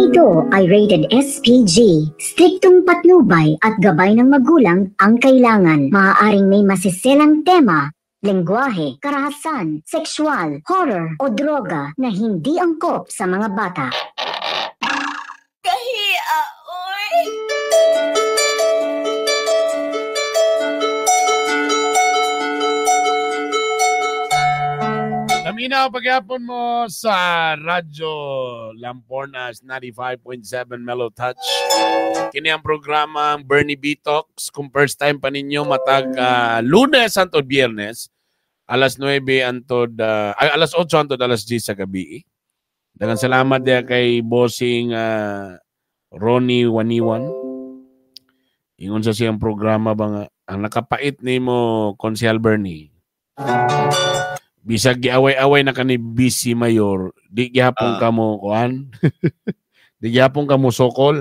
Programang ito ay rated SPG. Striktong patnubay at gabay ng magulang ang kailangan. Maaaring may masiselang tema, lengguwahe, karahasan, sexual, horror o droga na hindi angkop sa mga bata. Kahiya, oy. Naminaw pagyapon mo sa Radyo Lampornas 95.7 Mellow Touch. Kini ang programa ang Bernie B Talks. Kung first time pa ninyo, matag Lunes antod Biyernes, alas 9 antod, alas 8 antod alas 10 sa gabi. Daghang salamat diya kay Bossing Ronnie Waniwan. Ingon sa siyang programa ba nga, ang nakapait nimo Konsehal Bernie. Bisag giaway-away na kani busy mayor, di gihapon kamo kuan. Di gihapon kamo sokol.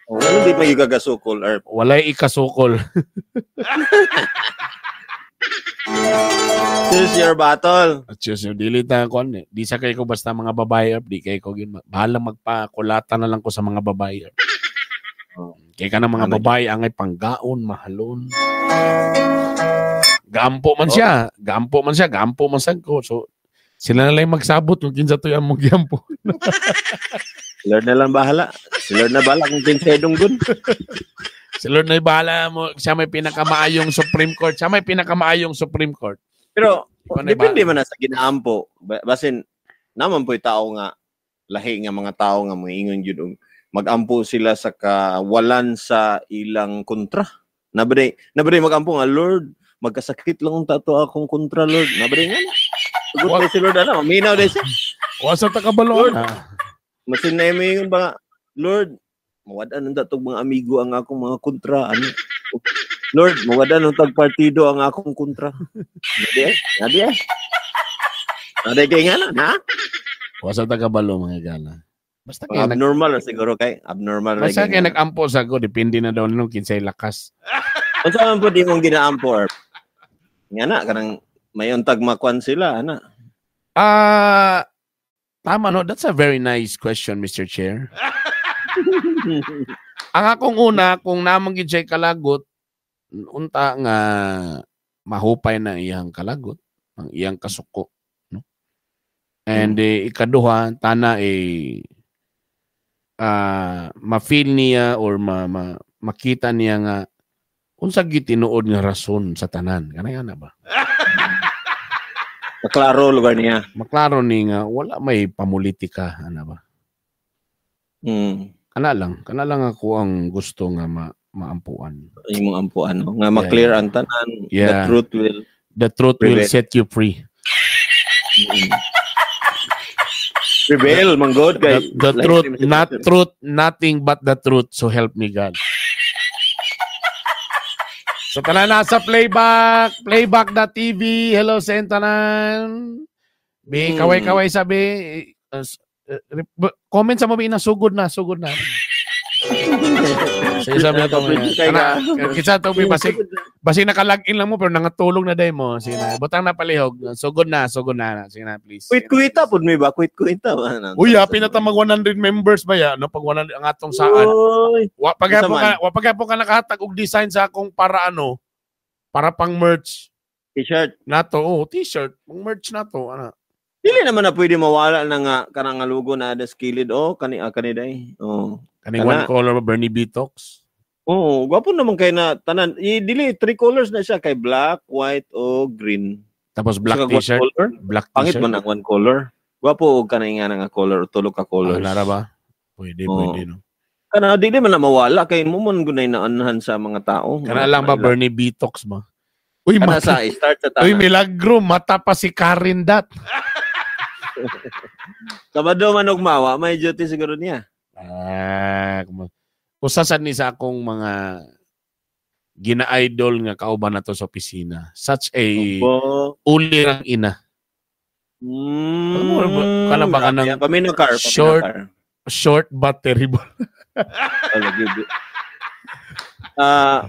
Oh, ano di magigagasukol or walay ikasukol. Choose your battle. Choose your dili ta kuan eh. Di sa kay ko basta mga babae, di kay ko gin bahala magpakulata na lang ko sa mga babae. Oh. Kay kana mga babae angay panggaon, mahalon. Gaampo man siya, gaampo man siya, gaampo man sad ko. So sila na lang magsabot kung kinsa to'y among giampo. Lord na lang bahala. Si Lord na bahala kung kinsay dunggon. Si Lord na bahala mo. Siya may pinakamaayong Supreme Court. Siya may pinakamaayong Supreme Court. Pero depende man na sa ginaampo. Basin naman po'y tao nga lahi nga mga tao nga moingon gyud magampo sila sa kawalan sa ilang kontra. Nabray magampo nga Lord, magkasakit lang ang tato akong kontra, Lord. Nabray nga na. Sugot na si Lord, ano? Maminaw din siya. Wasa ta kabalo. Masin na yun ba nga, Lord, mawadan ang datong mga amigo ang akong mga kontra. Ano? Lord, mawadan ang tagpartido ang akong kontra. Nadi eh. Nadi eh. Nadi kay nga na, ha? Wasa ta kabalo, mga gala. Basta kay abnormal siguro kay. Abnormal. Basta kay nag-ampo sa ko, depende na daw nung kinsay lakas. Unsa man po di mong ginaampo, or nga na, kanang may untag makuan sila, ana. Tama no, that's a very nice question, Mr. Chair. Ang akong una, kung namang gid siya kalagot, unta nga mahupay na iyang kalagot, ang iyang kasuko, no? And ikaduha, tana ma-feel niya or makita niya nga unsa gitinuod nga rason sa tanan. Kanay ana ba? Maklaro lugar niya. Maklaro ni nga wala may pamulitika ana ba? Kana lang ako ang gusto nga maampuan. Imong ampuan no? Nga ma-clear ang tanan. Yeah. The truth will set you free. Prevail, manggod kay the truth, not truth, nothing but the truth, so help me God. So tanan nasa playback, playback.tv. Hello sa tanan. Be kaway-kaway sabi. Comment sa mo na sugod na, sugod na. Sige sabi na to. Kinsa to basig basig naka-login lang mo pero nangatulog na day mo. Sige na. Butang na palihog. Sugod na, sugod na. Sige na, please. Quit-quita pud mi ba? Quit-quita ba? Uy, happy na ta mag 100 members ba ya? No, pag 100 ang atong saan. Wa pag ka nakahatag og design sa akong para ano, para pang merch. T-shirt nato, oh, t-shirt, pang merch nato ana. Dili naman na pwede mawala na nga kanang nga logo na ada skilled oh kani kani day. Oh. Kani one color ba Bernie B Talks? Oo, gwapo naman kay na tanan. Dili three colors na siya kay black, white o green. Tapos black t-shirt, black t-shirt. Pangit man ang one color. Gwapo og kanay nga nga color, tulo ka colors. Nara ba? Pwede, pwede no. Kana dili man na mawala kay mo man gunay naanhan sa mga tao. Kana lang ba Bernie B Talks ba? Uy, kana sa start sa tanan. Uy, milagro mata pa si Karen dat. Sabado man og mawa, may duty siguro niya. Usa sad ni sa akong mga gina-idol nga kauban na to sa opisina. Such a ulirang ina. Kana ba kanang paminokar, short but terrible.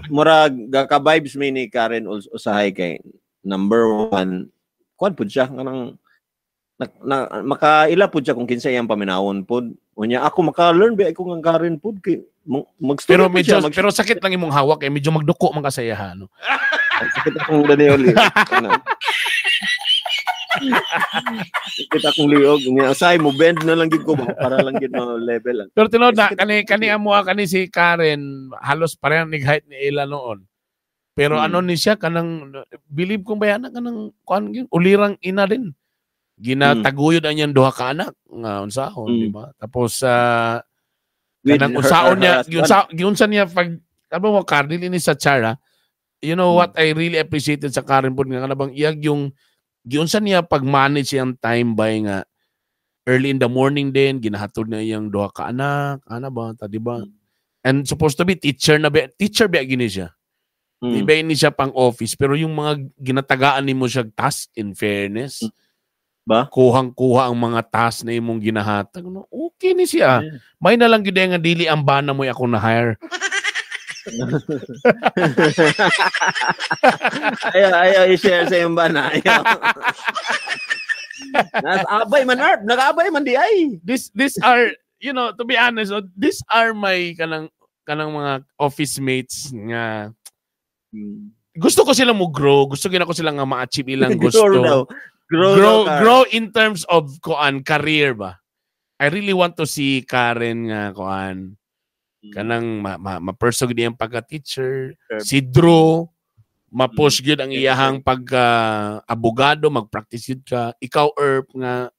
Murag ka-vibes mi ni Karen usahay kay number one. Kuan pud siya kanang Na makaila pud siya kung kinsa iyang paminawon pud. Unya ako maka-learn ba ako nga Karen pud kay mag Pero medyo siya, pero sakit lang imong hawak eh, medyo magduko man ka sa iya, no. Sakit akong danioli. Ano? Sakit akong liog. Unya usay mo bend na lang gid ko ba para lang gid mo level lang. Pero tinuod na kani kani amo kani si Karen halos parehang nig height ni Ella noon. Pero ano ni siya kanang believe kong bayana kanang kuan gyud ulirang ina din. Ginataguyod ang iyang duha ka anak nga unsahon, di ba? Tapos kanang unsaon niya, giunsa niya pag kamo mo Karen dili ni sa Chara. You know what I really appreciated sa Karen pod nga kanang iyag yung giunsa niya pag-manage iyang time by nga early in the morning din ginahatod niya iyang duha ka anak, ana ba ta di ba? And supposed to be teacher na ba, teacher ba gini siya. Di ba ini siya pang office pero yung mga ginatagaan nimo siya task in fairness. Ba? Kuhang-kuha ang mga task na imong ginahatag. No, okay ni siya. Yeah. May na lang gyud nga dili ang bana mo ako na hire. Ayaw, ayaw i-share sa iyong bana. Ayaw. Nas-abay man, Arp. Nag-abay man di ay. This are, you know, to be honest, these are my kanang mga office mates nga gusto ko sila mo grow. Gusto gina ko sila nga ma-achieve ilang gusto. Grow in terms of koan career ba. I really want to see Karen nga koan kanang ma-pursue gyud iyang pagka-teacher. Si Drew ma-push gyud ang iyahang pagka-abogado, mag-practice gyud ka. Ikaw Erp nga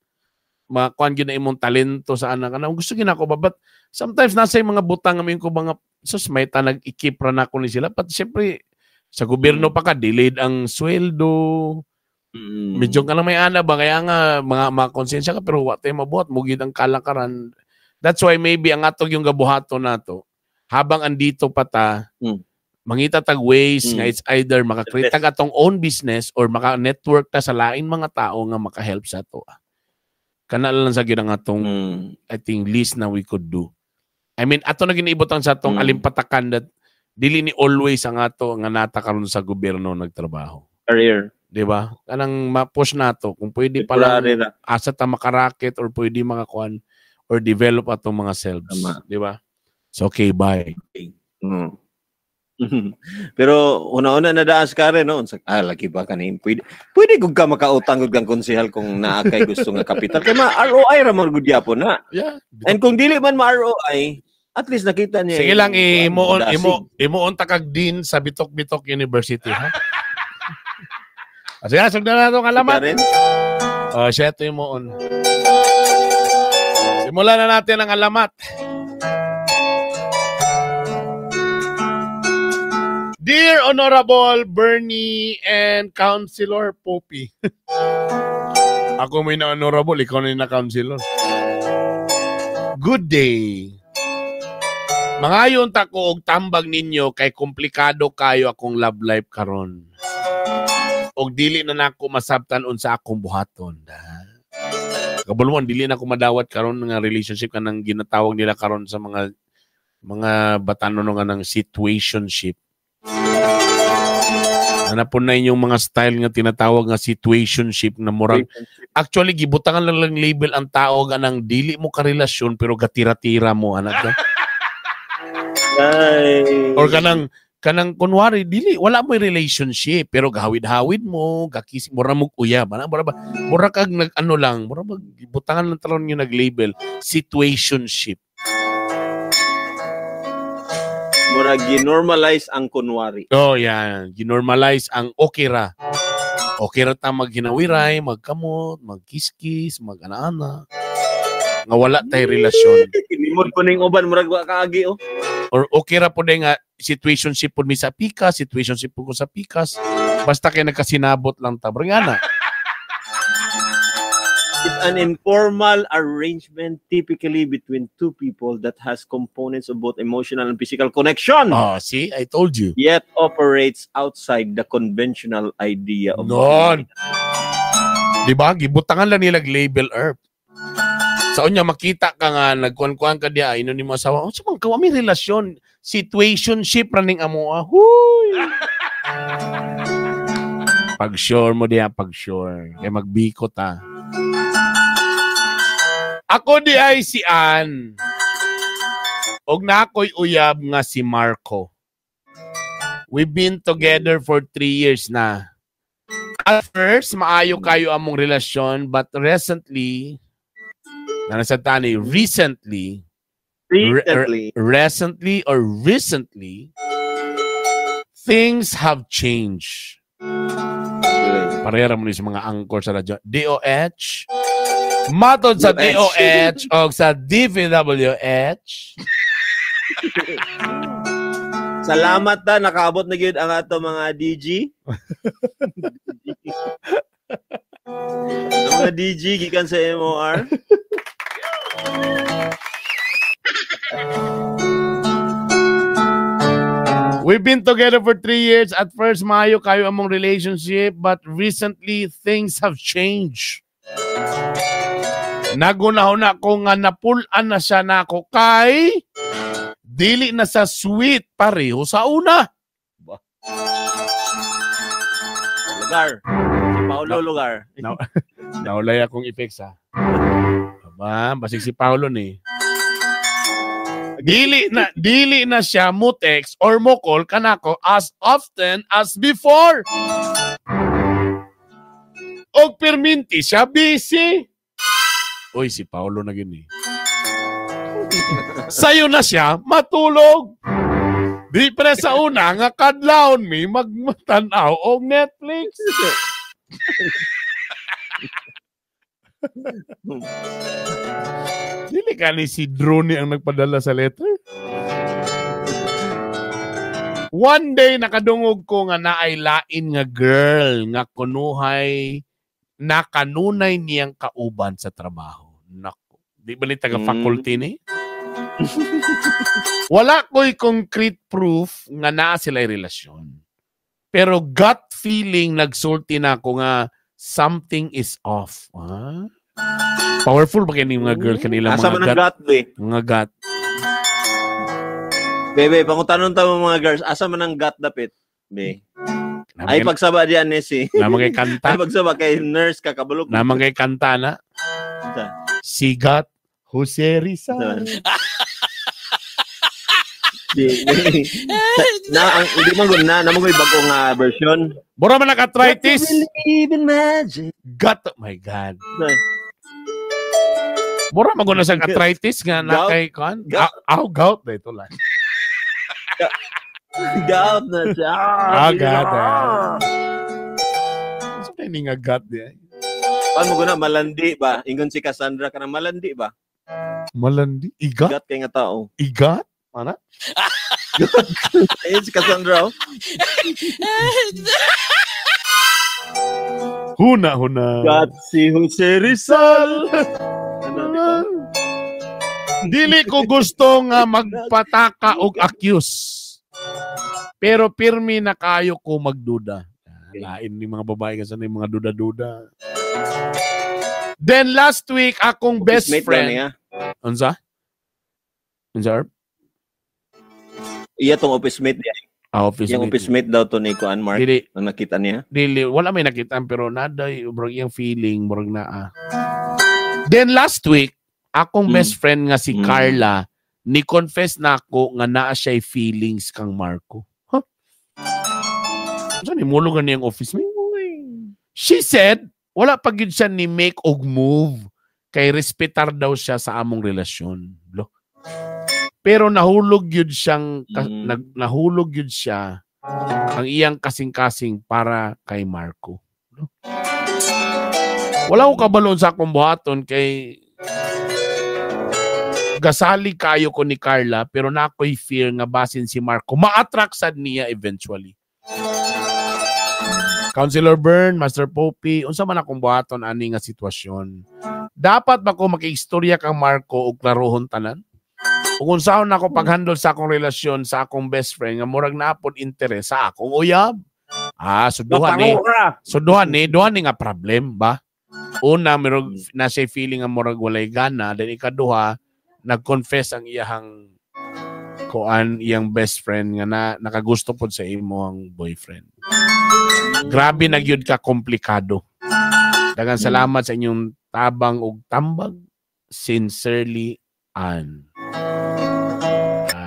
makuan gyud na imong talento sa anak. Kanang gusto gyud nako ba, but sometimes nasa yung mga butang nga ko mga sus may ta nag-ikip ra nako ni sila. But syempre sa gobyerno pa ka delayed ang sweldo. Medyo ka lang may ana ba kaya nga mga makonsensya ka pero wa tay mabuhat mo gid ang kalakaran. That's why maybe ang atog yung gabuhaton nato habang andito pa ta mangita tag ways nga it's either maka-create tag atong own business or maka-network ta sa lain mga tao nga maka-help sa ato. Kana lang sa gid ang atong I think least na we could do. I mean ato na giniibot ang sa atong alimpatakan that dili ni always ang ato nga nata karon sa gobyerno nagtrabaho. Career. Di ba? Kanang ma-push nato kung pwede pa lang asa ta makaraket or pwede makakuan or develop atong mga selves. Di ba? So okay, bye. Pero una-una na daan sa Karen, no? Ah, lagi ba kanin? Pwede gud ka makautang gud kang konsehal kung naa kay gusto nga kapital. Kay ma ROI ra man gud gyapon na. Yeah. And kung dili man ma ROI, at least nakita niya. Sige lang imuon takag din sa Bitok-Bitok University, ha? Sige, sugdan na itong alamat. Oh, siya ito yung moon. Simulan na natin ang alamat. Dear Honorable Bernie and Councilor Poppy. Ako may na-honorable, ikaw na yung na-councilor. Good day. Mangayon ta ko og tambag ninyo kay komplikado kayo akong love life karon. Og dili na nako masabtan unsa akong buhaton. Kabalo mo, dili na ako madawat karon nga relationship kanang ginatawag nila karon sa mga batanon nga ng situationship. Ana po na inyong mga style nga tinatawag nga situationship na murag actually gibutangan lang label ang tao ganang dili mo karelasyon pero gatira-tira mo anak ka. Ay. Or kanang kunwari dili wala mo relationship pero gahawid-hawid mo, gakis mura mo uyab, ana mura ba mura kag nag ano lang, mura mag butangan lang taron yung nag-label situationship. Mura ginormalize ang kunwari. Oh, yan, ginormalize ang okay ra. Okay ra ta maghinawiray, magkamot, magkiskis, mag-ana-ana. Nga wala tay relasyon. Inimod ko ning uban murag wa kaagi oh. Or okay ra po din nga situationship po mi sa pikas, situationship po ko sa pikas. Basta kay nagkasinabot lang ta. Bro nga na. It's an informal arrangement typically between two people that has components of both emotional and physical connection. Oh, see? I told you. Yet operates outside the conventional idea of non. Di ba? Gibutangan lang nila label herb. Sa unya makita ka nga nagkuan-kuan ka diya ino nimo asawa. Unsa man ka mi relasyon, situationship ra ning amo. Huy. Pag sure mo diya, pag sure. Kay magbiko ta. Ako di ay si Ann. Og nakoy uyab nga si Marco. We've been together for 3 years na. At first, maayo kayo among relasyon, but recently, na nasa tani, recently, Recently. Recently or recently, things have changed. Parera mo ni sa mga anchor sa radyo. DOH, matod sa DOH. DOH o sa DPWH. Salamat ta, nakaabot na gyud ang ato mga DG. Ang mga DG gikan sa MOR. We've been together for 3 years. At first, maayo kayo among relationship, but recently, things have changed. Nagunahon ko nga napulaan na siya nako kay dili na sa sweet pareho sa una. Lugar. Si Paulo Lugar. No. Naulay akong effects ha. Aba, basig si Paolo ni. Dili na siya mo text or mo call kanako as often as before. Og perminti siya busy. Uy, si Paolo na gini. Sayo na siya matulog. Di pre sa una nga kadlawon mi magtanaw og Netflix. Dili ka ni si Drone ang nagpadala sa letter. One day nakadungog ko nga naay lain nga girl nga kunuhay na kanunay niyang kauban sa trabaho. Nako. Di ba ni taga-faculty ni? Wala ko'y concrete proof nga naa sila'y relasyon. Pero gut feeling nagsulti na ako nga something is off. Ah? Powerful ba kini mga girl kanila Asa mga man ang gut, gut, be? mga gut. Bebe, pangutanon ta mo mga girls, asa man ang gut dapit? Be. Ay pagsaba diyan ni si. Naman kay kanta. Ay pagsaba kay nurse ka kabalo. Naman kay kanta na. Sigat Jose Rizal. Di, di. Na ang hindi man gud na namo koy bago nga version. Mura man nag-arthritis. Believe in magic. Gut. Oh my God. Mura man gud na siyang arthritis nga na Gout. kay kan. Gout. Aw, gout na ito lang. Gout na siya. Ah, gout. Eh. Sa ni nga gut di ay? Paano mo na malandi ba? Ingon si Cassandra kanang malandi ba? Malandi. Igat? Gat kay nga tao. Igat? Ana? Ayun si Cassandra. Oh. Huna, huna. Gat si Jose Rizal. Ano, di ba? Dili ko gusto nga magpataka og accuse. Pero pirmi na kayo ko magduda. Ah, lain ni mga babae kasi ni mga duda-duda. Then last week akong best Mate daw friend. niya. Unsa? Unsa? Herb? Iya tong office mate niya. Ah, office Iyang mate. office mate daw to ni Kuan Mark. Dili, Nang nakita niya. dili wala may nakita pero naday murag iyang feeling murag naa. Then last week akong best friend nga si Carla ni confess na ako nga naa siya feelings kang Marco. Huh? Unsa ni mulo niyang office mate? She said wala pa gyud siya ni make og move kay respetar daw siya sa among relasyon. Lo. Pero nahulog gyud siyang nahulog gyud siya ang iyang kasing-kasing para kay Marco. No? Wala ko kabalon sa akong buhaton kay gasali kayo ko ni Carla pero na ako'y fear nga basin si Marco ma-attract sad niya eventually. Councilor Bern, Master Poppy, unsa man akong buhaton ani nga sitwasyon? Dapat ba ko makiistorya kang Marco og klarohon tanan? Ug unsaon nako paghandle sa akong relasyon sa akong best friend nga murag naapod interes sa akong uyab? Ah, so duha ni. So duha ni, duha ni nga problem ba? Una, merog na siya feeling nga murag walay gana, then ikaduha, nag-confess ang iyahang kuan iyang best friend nga na nakagusto pod sa imo ang boyfriend. Grabe na gyud ka komplikado. Daghang salamat sa inyong tabang ug tambag. Sincerely, Ann.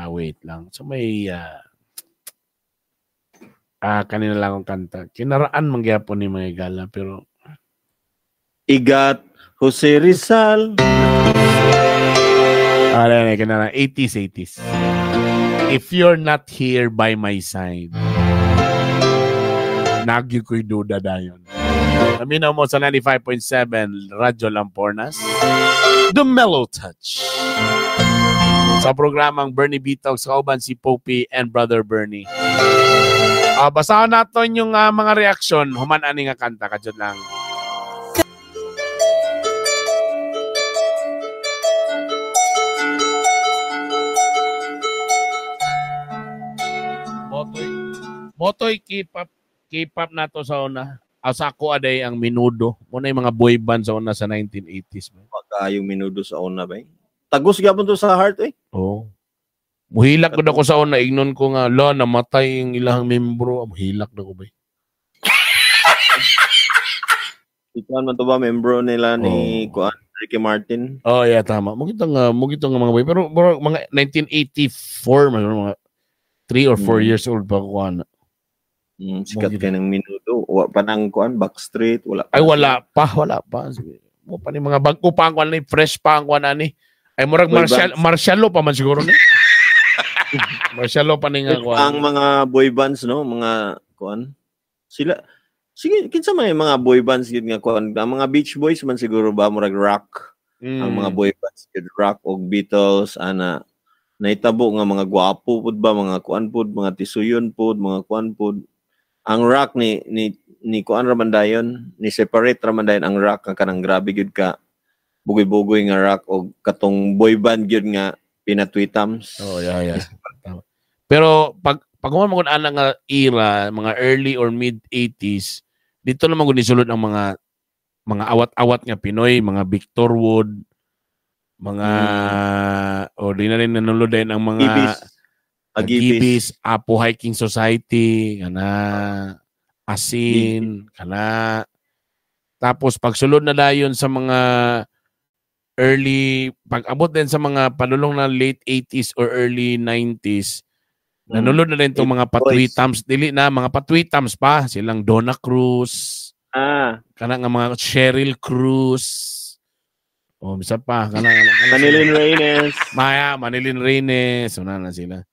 Wait lang. So may kanina lang akong kanta. Kinaraan man gyapon ni mga higala pero Igat Jose Rizal. Kinaraan 80s 80s. If you're not here by my side. Nagyo ko'y duda dayon. Aminaw mo sa 95.7 Radyo Lampornas. The Mellow Touch. Sa programang Bernie Bitox, kauban si Popey and Brother Bernie. Basahan natin yung mga reaksyon. Human ani nga kanta, kadyot lang. Motoy K-pop nato sa una. Sa ako aday ang Menudo. Muna yung mga boy band sa una sa 1980s. Man. Baka yung Menudo sa una ba eh? Tagos gyapon to sa heart eh. Oo. Muhilak gud ako sa una. Ignon ko nga, la, namatay yung ilang membro. Muhilak na ko ba eh. Ikuan man to ba membro nila ni Kuan Ricky Martin? Oh yeah, tama. Mugito nga mga boy. Pero mga 1984, mga 3 or 4 years old pa ko ana. Sikat kay ng Menudo. Wa pa nang kuan Backstreet, wala pa. Ay wala pa. Mo pa ni mga bag-o pa ang kuan ni, fresh pa ang kuan ani. Ay murag martial law pa man siguro ni. Martial law pa ni nga kuan. Ang mga boy bands no, mga kuan. Sila sige kinsa man yung mga boy bands gid nga kuan, ang mga Beach Boys man siguro ba murag rock. Ang mga boy bands gid rock og Beatles ana naitabo nga mga gwapo pud ba, mga kuan pud, mga tisuyon pud, mga kuan pud. Ang rock ni kuan ra man dayon, ni separate ra man dayon ang rock nga kanang grabe gyud ka bugoy-bugoy nga rock og katong boy band gyud nga pinatwitams. Oh yeah. Tama. Pero pag human ana nga era, mga early or mid 80s, dito naman gud nisulod ang mga awat-awat nga Pinoy, mga Victor Wood, mga o di na rin nanulod din ang mga Agibis, Apo Hiking Society, kana Asin, kana. Tapos pagsulod na dayon sa mga early, pag-abot din sa mga panulong na late 80s or early 90s, nanulod na din itong mga patwitams, dili na, mga patwitams pa, silang Donna Cruz, kana nga mga Cheryl Cruz, o misa pa, kana Manilyn Reynes. Maya, Manilyn Reynes, una na sila.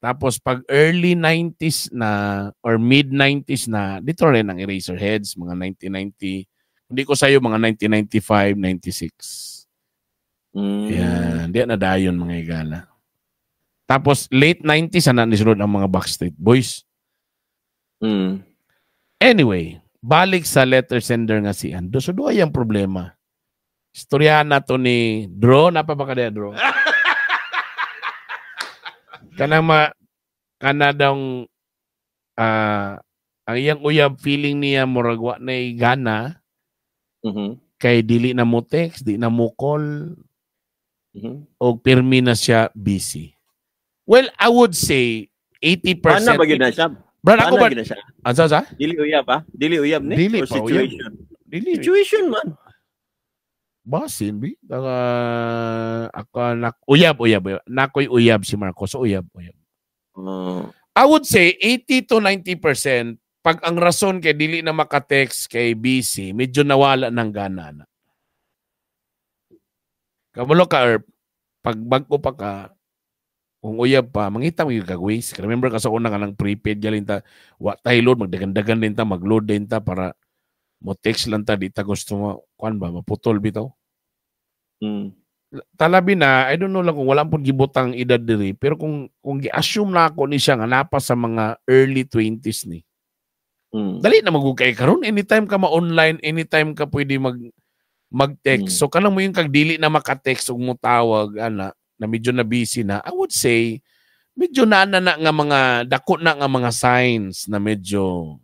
Tapos pag early 90s na or mid 90s na, dito rin ang Eraserheads, mga 1990. Hindi ko sa'yo, mga 1995, 96. Yan, di na dayon mga igala. Tapos late 90s na nisulod ang mga Backstreet Boys. Anyway, balik sa letter sender nga si Ando. So doon ang problema. Istoryahan na to ni Dro. Napapakadaya, Dro. Kana dong ang iyang uyab feeling niya murag wa nay gana. Kay dili na mo text, di na mo call. Og pirmi na siya busy. Well, I would say 80%. Ana ba gyud na siya? Brad, ako ba? Ansa sa? Dili uyab ah? Dili uyab ni? Dili or situation? Dili. Situation man. Basin bi. Ako uyab. Nakoy uyab si Marco. So uyab. I would say 80 to 90% pag ang rason kay dili na maka-text kay busy, medyo nawala ng gana na. Kamulo ka, Erp, pag bago pa ka, kung uyab pa, mangita mo yung kag-waste. Remember ka sa una ka ng prepaid galing ta, wa tayo load, magdagandagan din ta, mag-load din ta para mo text lang ta, di ta gusto mo, kuan ba, maputol bitaw. Talabi na, I don't know lang kung walang pong gibutang edad diri, pero kung gi-assume na ako ni siya nga napa sa mga early 20s ni. Dali na magugay karon, anytime ka ma-online, anytime ka pwede mag-text. So kanang mo yung kagdili na maka-text ug mo tawag ana na medyo na busy na, I would say medyo na na nga mga dako na nga mga signs na medyo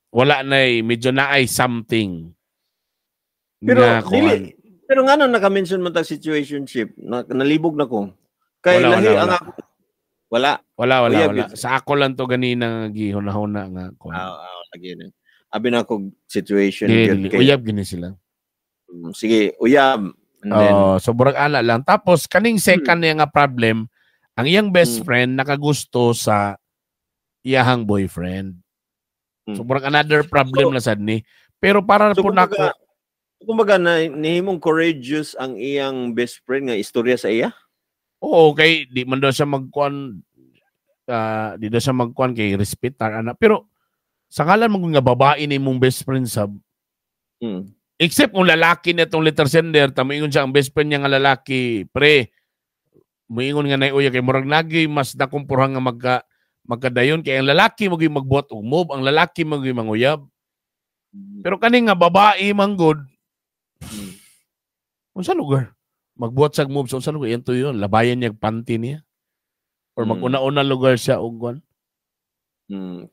wala na eh, medyo na ay something. Pero nga, dili, pero ngano naka-mention man tag situationship, nalibog na ko. Kay wala, lahi wala, ang ako. Wala. Wala. Sa ako lang to ganina gihuna-huna nga ko. Lagi na. Abi na ko situation dili, kay, uyab gini sila. Sige, uyab. And then, Oh, so murag ana lang. Tapos kaning second niya nga problem, ang iyang best friend nakagusto sa iyahang boyfriend. So murag another problem na sad ni. Pero para So, po nako, kumbaga na nihimong courageous ang iyang best friend nga istorya sa iya? Oo, kay di man daw siya magkuan, di daw siya magkuan kay respetar ana. Pero sa ngalan mo nga babae ni mong best friend sab, except kung lalaki na itong letter sender, tamo ingon siya ang best friend niya nga lalaki, pre, muingon nga na uya kay murag nagi mas nakumpurhan nga magkadayon kay ang lalaki mo gyud magbuhat og move, ang lalaki mo gyud manguyab. Pero kani nga babae man gud, unsa lugar? Magbuhat sa move sa unsa lugar yan to yun, labayan niya panty niya. Or maguna-una lugar siya og kuan.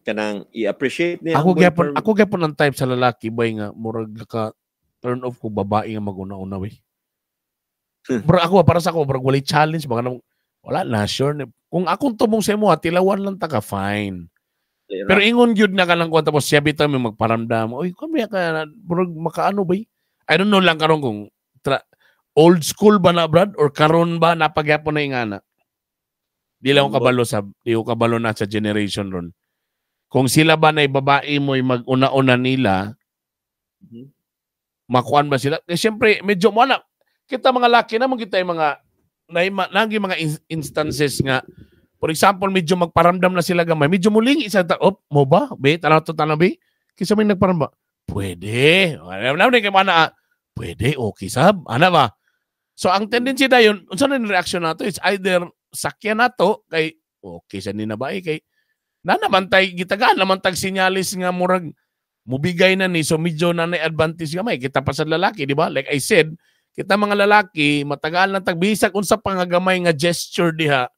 Kanang i-appreciate niya Ako ang gyapon, boyfriend. Ako gyapon ang type sa lalaki bay nga murag ka turn off ko babae nga maguna-una bay. Bro, ako para sa ako murag walay challenge baka nang wala na sure ni. Kung akong tumong sa imo, tilawan lang ta ka, fine. Lira. Pero ingon gyud na ka lang kuan tapos siya bitaw may magparamdam. Oy, kami ka murag makaano bay. I don't know lang karon kung old school ba na Brad or karon ba napagyapon na ingana. Di lang ko kabalo sa di ko kabalo na sa generation ron. Kung sila ba na babae mo'y mag-una-una nila, makuan ba sila? Eh, siyempre, medyo mo na, kita mga laki naman kita yung mga, nagi mga instances nga, for example, medyo magparamdam na sila gamay, medyo muling isa ta, op, mo ba? Be, tanaw to, tanaw, be? Kisa may nagparamdam, pwede. Alam naman kay mana, pwede, okay, sab. Ana ba? So, ang tendency na yun, unsa na yung reaction nato, it's either sakyan nato, kay, okay, sa ni na ba, eh, kay, na naman tay, gitagaan naman tag sinyalis nga murag, mubigay na ni, so medyo na na advantage gamay, kita pa sa lalaki, di ba? Like I said, kita mga lalaki, matagal na tagbisag unsa pa nga gamay nga gesture diha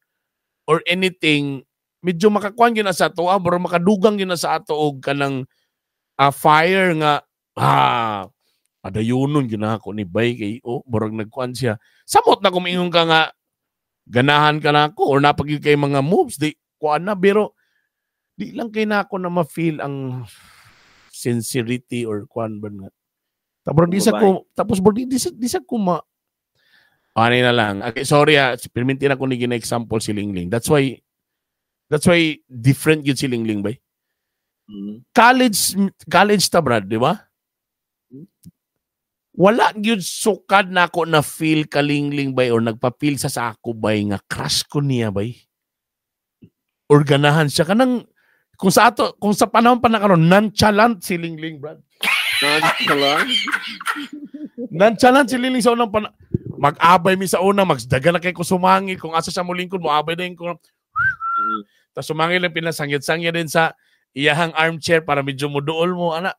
or anything, medyo makakuan gyud na sa ato, bro, makadugang gyud na sa ato og kanang fire nga padayunon gyud na ako ni bay kay oh, murag nagkuan siya. Samot na kung ingon ka nga ganahan ka na ako or napag kay mga moves di kuan na, pero di lang kay na ako na ma-feel ang sincerity or kuan ba nga. Tapos di sa ko, tapos bro, di sa ko ma ano na lang. Okay, sorry ha, perminti na ko ni gina-example si Lingling. That's why different yun si Lingling bay. College ta Brad, di ba? Wala gyud sukad na ako na feel ka Lingling bay or nagpa-feel sa ako bay nga crush ko niya bay. Or ganahan siya kanang kung sa ato, kung sa panahon pa na karon nonchalant si Lingling Brad. Nonchalant? Nonchalant si Lingling sa unang panahon. Mag-abay mi sa una, magdaga na kay ko sumangil. Kung asa siya molingkod, moabay din ko. Tapos sumangil lang pinasangyad-sangyad din sa iyahang armchair para medyo muduol mo, ana.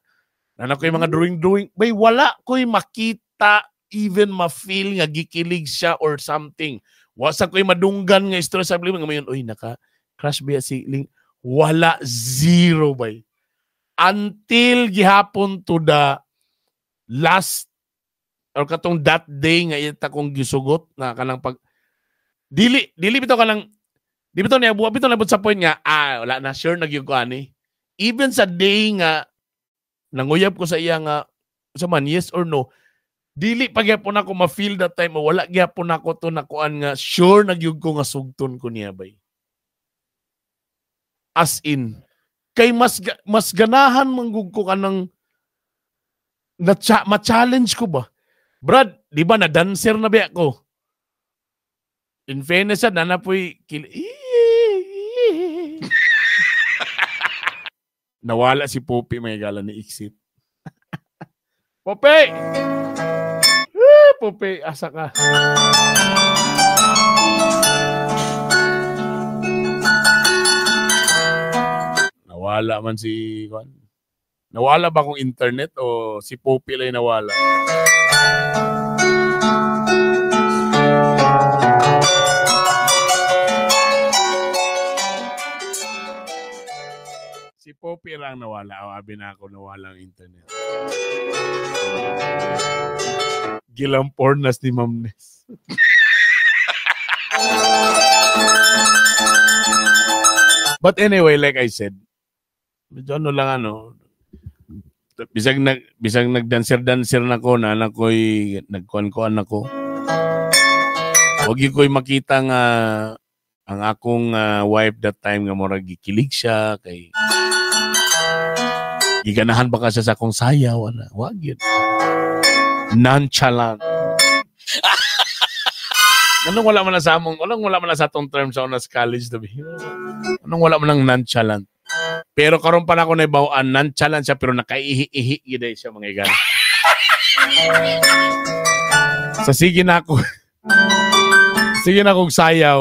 Nana ko yung mga drawing-drawing. Bay, wala ko'y makita, even ma-feel nga gikilig siya or something. Wasa ko'y madunggan nga istorya sa Lingling. Ngayon, uy, naka-crush biya si Ling. Wala, zero, bay. Until gihapon to the last or katong that day nga ita kong gisugot na kanang pag dili bitaw kanang di bitaw niya buwa bitaw nabot sa point nga wala na sure nagyug ko ani. Even sa day nga nanguyab ko sa iya nga sa man yes or no, dili pa gyapon ako ma-feel that time, wala gyapon ako to nakuan nga sure nagyug ko nga sugton ko niya bay. As in kay mas ganahan manggug ko kanang ma-challenge ko ba? Brad, di ba na dancer na ba ako? In fairness, nanapoy nawala si Poppy, may gala ni Exit. Poppy! Poppy, asa ka? Nawala man si Juan. Nawala ba kung internet o si Poppy lang nawala? Si Poppy lang nawala. O, abi na ako, nawala ang internet. Gilampornas ni Ma'am Ness. But anyway, like I said, medyo ano lang ano, Bisag nagdancer-dancer na ko, na anak ko'y nagkuan-kuan ako. Wag yun ko'y makita nga ang akong wife that time nga murag gikilig siya kay giganahan ba ka siya sa akong sayaw, ana. Wag yun. Nonchalant. Anong wala man na sa among, anong wala man na sa atong term sa una sa college tabi. Anong wala man ng nonchalant. Pero karon pa na ako naibawaan, nonchalant siya pero nakaihi-ihi gyud siya mga igan. Sa sige na ako. Sige na akong sayaw.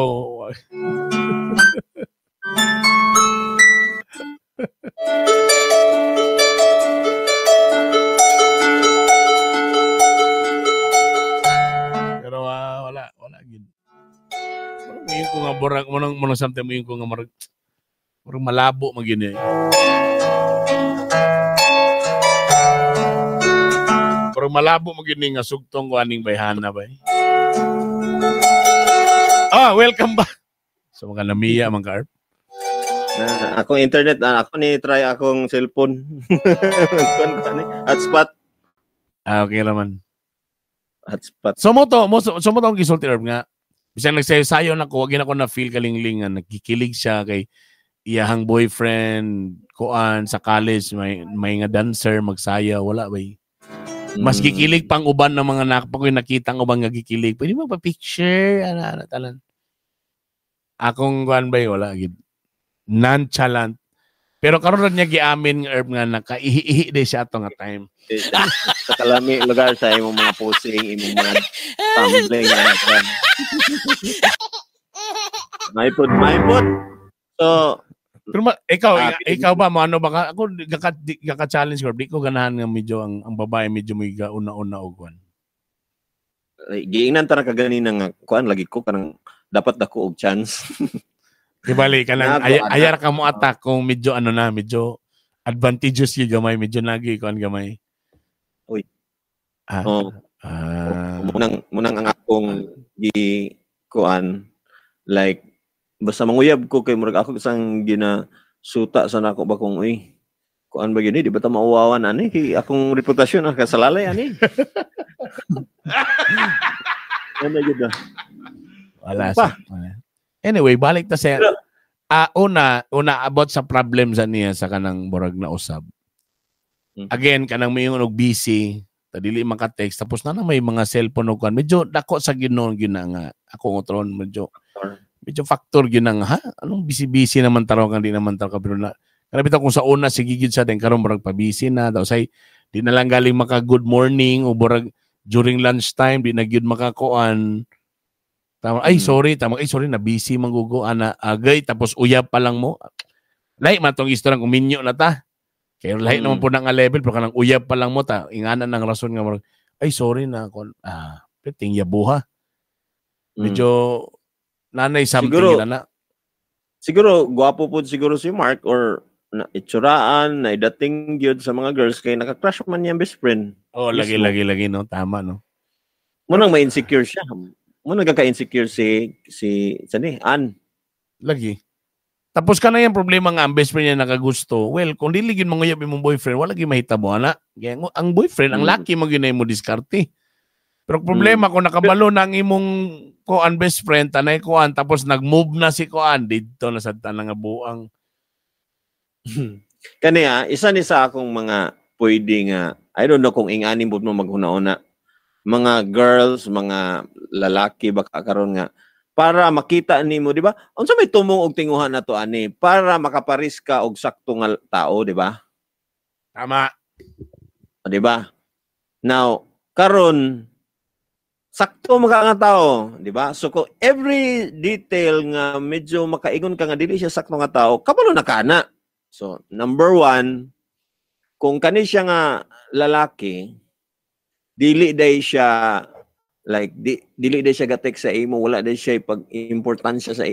Pero wala gid. Murag ko nga borag mo nang something mo ko nga murag malabo man gini. Pero malabo man gini nga sugtong ko aning bayhana bay. Ah, welcome back. So mga namiya man ka. Akong internet, ako ni try akong cellphone. Hotspot. Ah, okay raman. Hotspot. So mo to ang gisulti Herb nga. Bisan nagsayo-sayo na ko, wag na ko na feel kalingling nga nagkikilig siya kay iyahang boyfriend kuan sa college may nga dancer magsaya wala bay. Mas gikilig pang uban ng mga nakpa ko nakita ang uban nga gikilig. Pwede mo pa picture ana talan. Akong kuan bay wala gid. Nonchalant. Pero karon ra niya giamin nga Herb nga nakaihi-ihi day siya ato nga time. Sa kalami lugar sa imong mga posing, imong mga tumbling. Maipod. So, pero ikaw ba mo ano ba ka? Ako gaka-challenge ko, di ko ganahan nga medyo ang babae medyo may una-una og kuan. Giingnan ta ra ka ganina nga kuan lagi ko kanang dapat dako og chance. Di bali kanang ayar ka mo attack kung medyo ano na, medyo advantageous gyud gamay, medyo nagi kuan gamay. Uy. Oh. Munang ang akong gi kuan like basta manguyab ko kay murag ako isang ginasuta sa nako ba kung uy kuan ba gyud di ba ta mauwawan ani kay akong reputasyon ah kasalalay ani. Ano gyud wala pa. Anyway, balik ta sa una about sa problem sa niya sa kanang murag na usab. Again kanang may og busy, ta dili maka-text tapos na may mga cellphone og kuan. Medyo dako sa Ginoo gyud na nga ako ngotron medyo factor gyud na nga, ha? Anong busy-busy naman taraw kang di naman taraw ka pero na kana bitaw kung sa una sige gyud sa den karon murag pa-busy na daw say di na lang galing maka good morning o murag during lunchtime di na gyud makakuan. Tama, ay sorry, tama, ay sorry na busy man gugo ana agay tapos uyab pa lang mo. Lahi man tong istorya kung minyo na ta. Kay lahi naman po na nga level pero kanang uyab pa lang mo ta ingana ng rason nga murag ay sorry na kon ting yabuha. Medyo nanay something siguro, na. Siguro gwapo po siguro si Mark or na itsuraan na idating gyud sa mga girls kay naka-crush man niyang best friend. Oh, lagi lagi no, tama no. Munang ma-insecure siya. Munang nagka-insecure si sani Ann. Lagi. Tapos ka na yung problema nga ang best friend niya nakagusto. Well, kung dili gyud manguyab imong boyfriend, wala gyud mahitabo ana. Kaya ang boyfriend, ang laki mo gyud mo diskarte. Pero problema kung nakabalo na ang imong kuan best friend, tanay kuan tapos nag-move na si kuan didto na sa tanang nga buang. Kani isa ni sa akong mga pwede nga I don't know kung ingani mo maghuna-una. Mga girls, mga lalaki baka karon nga para makita nimo, di ba? Unsa may tumong og tinguhan nato ani para makaparis ka og sakto nga tao, di ba? Tama. Di ba? Now, karon sakto maka nga tao, di ba? So kung every detail nga medyo makaingon ka nga dili siya sakto nga tao, kabalo na ka na. So, number one, kung kani siya nga lalaki, dili day siya like dili day siya gatext sa imo, wala day siya pag importansya sa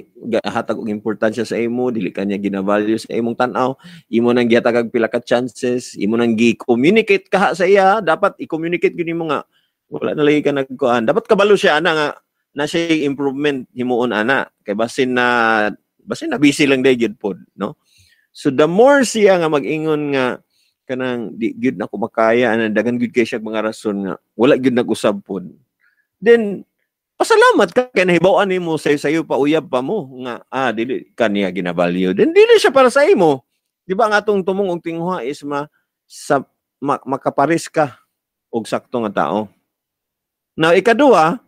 hatag og importansya sa imo, dili kanya gina-value sa imong tan-aw, imo nang gihatag pila ka chances, imo nang gi-communicate ka sa iya, dapat i-communicate gyud nimo nga wala na lagi ka nagkuan. Dapat kabalo siya ana nga na siya improvement himuon ana kay basin na busy lang day gyud pod, no? So the more siya nga mag-ingon nga Kanang di gyud na ko makaya ana, daghan gyud kay siya mga rason nga wala gyud nag-usab pod. Then pasalamat ka kay nahibaw-an nimo sayo-sayo pa uyab pa mo nga dili kaniya gina-value. Then dili siya para sa imo. Di ba ang atong tumong og tinguha is ma sa ma, makapares ka og sakto nga tao. Now ikaduha,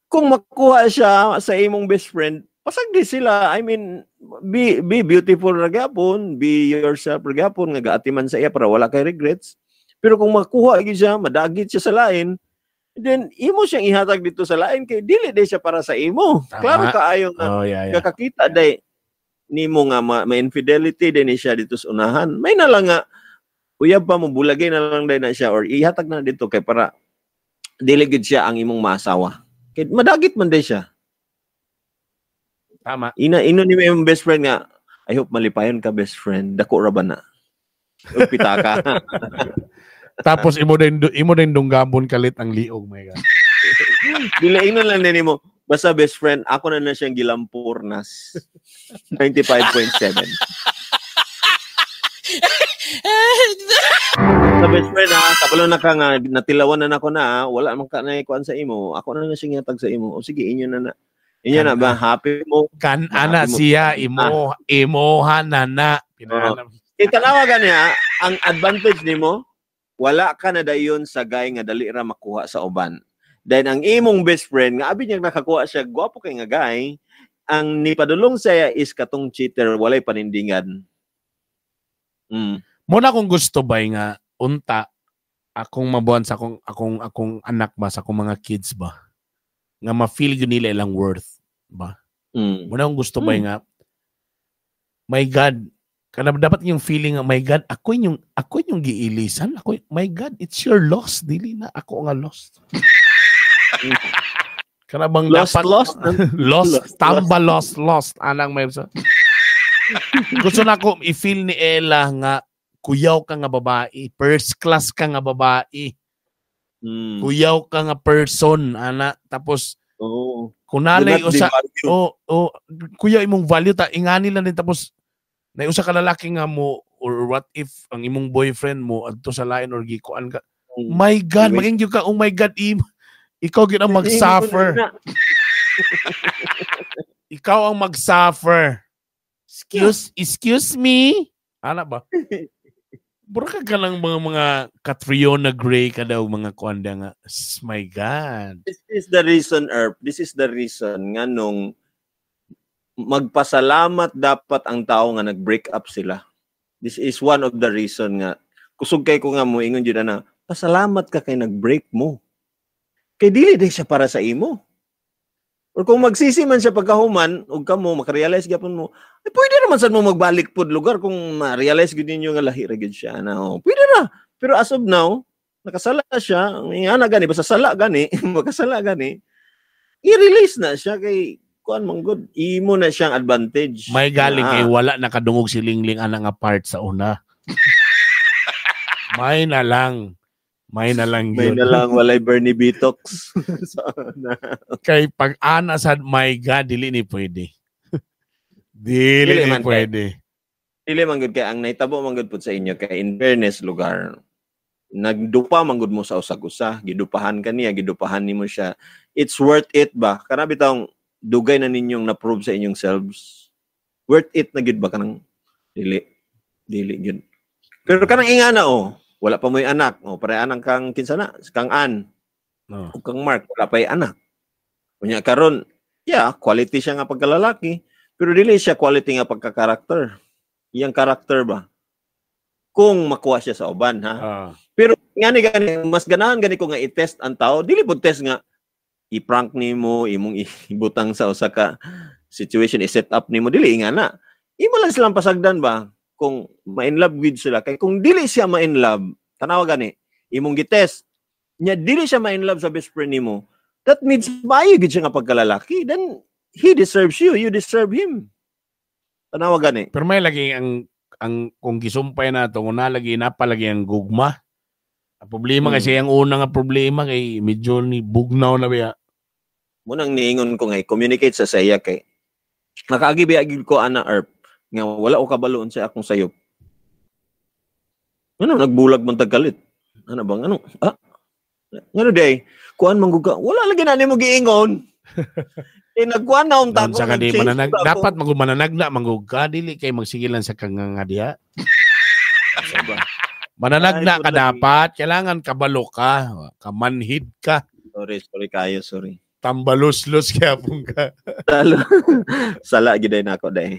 kung makuha siya sa imong best friend, pasagdi sila. I mean, be beautiful ra gyapon, be yourself ra gyapon nga gaatiman sa iya para wala kay regrets. Pero kung makuha gyud siya, madagit siya sa lain, then imo siyang ihatag dito sa lain kay dili day siya para sa imo. Tama. Klaro kaayo nga Oh, yeah. kakakita day nimo nga may infidelity din ni siya dito sa unahan. May na lang nga uyab pa mo, bulagay na lang day na siya or ihatag na dito kay para dili gyud siya ang imong maasawa. Kay madagit man day siya. Tama. Ina ino ni imong best friend nga, I hope malipayon ka, best friend. Dako ra ba na? Ug pitaka. Tapos imo din dunggabon kalit ang liog, my God. Dili, ino lang din nimo. Basta best friend, ako na na siyang gilampurnas. 95.7. Sa best friend ha, kabalo na ka nga natilawan na nako na, ha, wala man ka na ikuan sa imo. Ako na na siyang gihatag sa imo. O sige, inyo na na. Inyo na ba? Happy mo. Kan ana Happy mo. siya imo imoha na na. Pinahanap. Kay tanawa gani ha, ang advantage nimo, wala ka na dayon sa guy nga dali ra makuha sa uban. Then ang imong best friend nga abi niya nakakuha siya gwapo kay nga guy, ang nipadulong saya is katong cheater, walay panindingan. Muna kung gusto bay nga unta akong mabuhan sa akong akong akong anak ba, sa akong mga kids ba, nga ma-feel gyud nila ilang worth ba. Muna kung gusto bay nga, my God, kana dapat yung feeling nga, my God, ako yung giilisan, ako, my God, it's your loss, dili na ako nga lost. Kana bang Lost, dapat lost, lost, Lost, tamba lost, lost anang may sa. Gusto na ko i-feel ni Ella nga kuyaw ka nga babae, first class ka nga babae, kuyaw ka nga person ana, tapos Oo. kung nalay Do not usa devalue. oh, kuya imong value ta ingani lang din, tapos na usa ka lalaki nga mo or what if ang imong boyfriend mo adto sa lain or gikuan ka. My God, Wait. maging gyud ka, oh my God, ikaw gyud ang mag-suffer. Ikaw ang mag-suffer. Excuse me. Ana ba? Bura ka lang mga Catriona Gray ka daw, mga kuan nga. My God. This is the reason, Erp. This is the reason nga nung magpasalamat dapat ang tao nga nag-break up sila. This is one of the reason nga kusog kay ko nga mo ingon jud na pasalamat ka kay nag-break mo. Kay dili day siya para sa imo. Or kung magsisi man siya pagkahuman ug kamo makarealize gyapon mo, ay pwede naman sad mo magbalik pod lugar kung ma-realize gyud ninyo nga lahi ra gyud siya na. Oh, pwede ra. Pero as of now, nakasala siya, ang ingana gani basta sala gani, makasala gani. I-release na siya kay kuan man gud, imo na siyang advantage. May galing Ah. kay wala nakadungog si Lingling ana nga part sa una. May na lang. May na lang May yun. na lang walay Bernie Bitox. So, na. Kay pag ana sad, my God, dili ni pwede. Dili Dili ni man, kay- pwede. Dili man gud kay ang nahitabo man gud pud sa inyo kay in fairness lugar, nagdupa man gud mo sa usag-usa, gidupahan ka niya, gidupahan nimo siya. It's worth it ba? Kana bitawng dugay na ninyong na-prove sa inyong selves. Worth it na gud ba kanang dili dili gud. Pero kanang ingana oh, wala pa mo'y anak. Oh, pare anang kang kinsa na, kang Ann. No. Ug kang Mark, wala pa'y anak. Unya karon, yeah, quality siya nga pagkalalaki, pero dili siya quality nga pagkakarakter. Iyang karakter ba? Kung makuha siya sa uban, ha? Pero ngani gani, mas ganahan gani ko nga i-test ang tao, dili pud test nga i-prank nimo, imong ibutang sa usa ka situation, i-set up nimo, dili nga na. Imo lang silang pasagdan ba kung ma-in love with sila. Kay kung dili siya ma-in love, tanawa gani, imong gitest, nya dili siya ma-in love sa best friend nimo, that means maayo gid siya nga pagkalalaki. Then he deserves you, you deserve him. Tanawa gani. Pero may lagi ang kung gisumpay na to, kung nalagi napalagi ang gugma. Ang problema kasi ang una nga problema kay medyo ni bugnaw na biya. Munang niingon ko nga i-communicate sa saya kay nakaagi biya gid ko ana Erp nga wala ko kabalo unsa akong sayop. Ano nagbulag man tagkalit? Ano bang ano? Ah. Ngano day? Kuan man gud ka. Wala lagi na nimo giingon. Eh nagkuan na unta ko. Ka di mananag, dapat mananagna manggug ka dili kay magsigilan sa kanganga diha. Mananagna ka dapat, kailangan kabalo ka, kamanhid ka. Sorry, sorry kayo, sorry. Tambalus-lus kaya pong ka. Sala gid na ako day.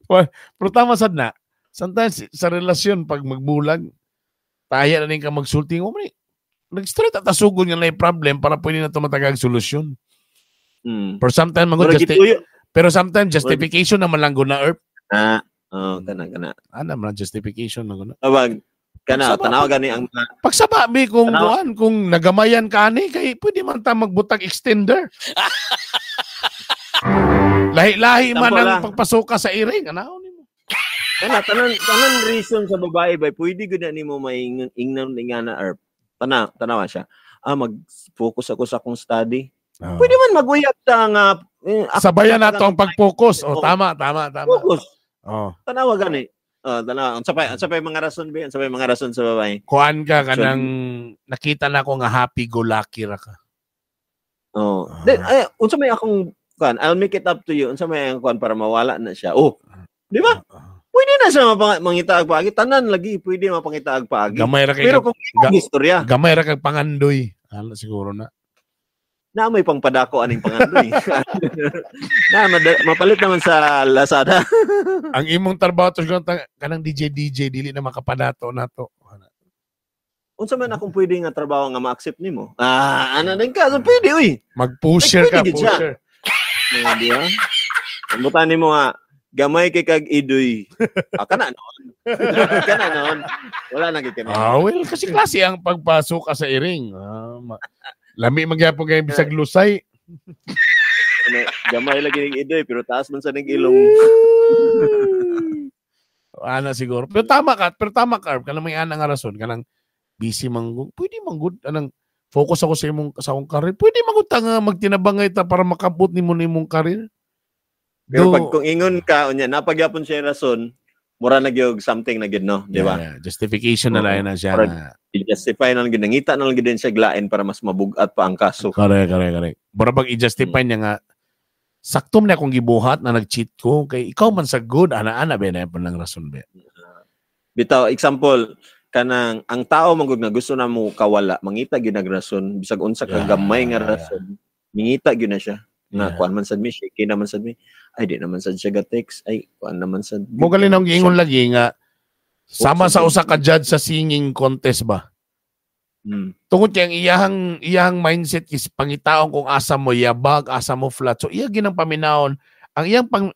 Well, pero tama sad na. Sometimes sa relasyon pag magbulag, taya na rin ka magsulti mo man. Nag-straight at asugon nga na problem para pwede na tumatagag solusyon. Mm. Pero sometimes magud pero sometimes justification naman lang guna erp. Ah, oh, kana kana. Ana man justification lang guna. Abag kana tanaw gani ang pagsaba mi kung kuan kung nagamayan ka ani kay pwede man ta magbutag extender. Lahi-lahi man ang pagpasuka sa iring, anaon nimo. Kana tanan reason sa babae bay pwede gud na nimo maingon ingnan ingana erp. Tanawa siya. Ah, mag-focus ako sa akong study. Oh. Pwede man maguyab sa nga sabayan nato ang pag-focus. Oh, tama, tama, tama. Focus. Oh. Tanawa gani. Oh, tanawa. Unsa pa mga rason ba? Unsa pa mga rason sa babae? Kuan ka kanang nakita na ako nga happy go lucky ra ka. Oh. Then ay unsa may akong kuan? I'll make it up to you. Unsa may akong kuan para mawala na siya. Oh. Di ba? Pwede na siya mangitaag paagi. Tanan lagi pwede mapangitaag paagi. Gamay ra kay pero kung imong istorya, gamay ra kag pangandoy. Hala siguro na. Na may pangpadako aning pangandoy. Na mapalit naman sa Lazada. Ang imong trabaho to kanang DJ dili na makapadato nato. Unsa man akong pwede nga trabaho nga ma-accept nimo? Ah, ana din ka. So pwede uy. Mag-pusher ka, pusher. Di ba? Ambutan nimo nga gamay kay kag idoy. Ah, kana noon. Kana noon. Wala na gid kami. Ah, well, kasi klase ang pagpasok ka sa iring. Lami magyapon kay bisag lusay. Gamay lagi ning idoy pero taas man sa ning ilong. Ana siguro. Pero tama ka, kanang may ana nga rason kanang busy man gud. Pwede man gud anang focus ako sa imong sa akong career. Pwede man gud ta nga magtinabangay ta para makabot nimo nimong career. Pero pag kung ingon ka unya napagyapon siya rason, mura na gyud something na gyud no, di ba? Yeah, justification na lang na siya. I-justify na lang gyud, nangita na lang gyud siya glain para mas mabugat pa ang kaso. Correct. Mura bag i-justify niya nga sakto na akong gibuhat na nag-cheat ko kay ikaw man sa good ana-ana ba na pun lang rason ba. Bitaw example kanang ang tao man gud nga gusto na mo kawala, mangita gyud nag rason bisag unsa ka gamay nga rason, mangita gyud na siya. Na kuan man sad mi, shaky naman sad mi. Ay di naman sad siya ga-text. Ay kuan naman sad. Mo gali nang giingon lagi nga sama sa usa ka judge sa singing contest ba. Tungod kay ang iyahang mindset is pangitaon kung asa mo yabag, asa mo flat. So iya ginang paminawon. Ang